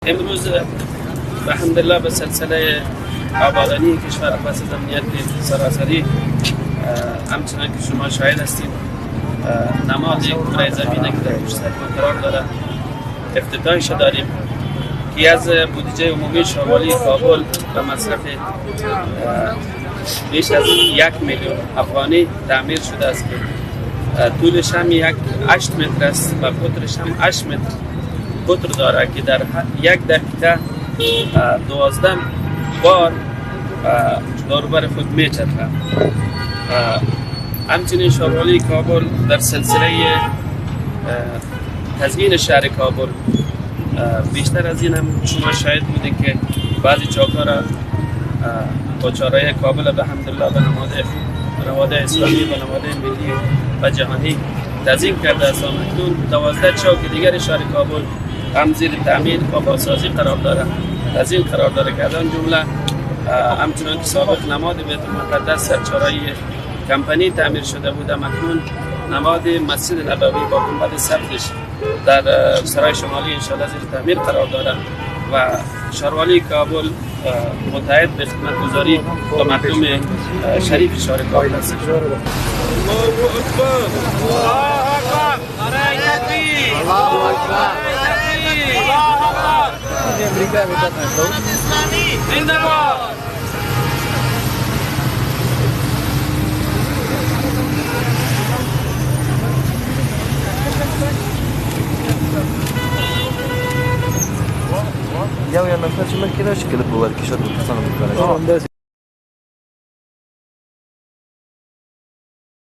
امروز الحمدلله به سلسله آبادانی کشور پس از امنیت سراسری، همچنان که شما شاهد هستید، نماد کره زمینه که در پشت سر قرار داره افتتاحش داریم که از بودجه عمومی شوالی کابل به مصرف بیش از 1 میلیون افغانی تعمیر شده است که طولش هم 8 متر است و قطرش هم 8 متر قطر داره که در یک دقیقه 12 بار دوربر خود میچرخه. همچنین شاروالی کابل در سلسله تزیین شهر کابل بیشتر از این هم شما شاهد بودید که بعضی چاک‌ها را با چارای کابل به حمدالله به نماد اسلامی و نماد ملی و جهانی تزیین کرده است. اکنون 12 چاک دیگر شهر کابل هم زیر تعمیر و بازسازی قرار داره، تزیین قرار داره که از آن جمله همچنان که سابق نماد بیت المقدس در چارای کمپانی تعمیر شده بود، اکنون نماد مسجد نبوی با گنبد سبزش در سرای شمالی انشاءالله زیر تعمیر قرار داره و شاروالی کابل متعهد به خدمتگزاری با مردم شریف شهر کابل است. الله اکبر، الله اکبر، نعره تکبیر، الله اکبر، الله اکبر، زنده باد. یو یا نفر چې مخکې راشي کله په ورکې شاته کسانو.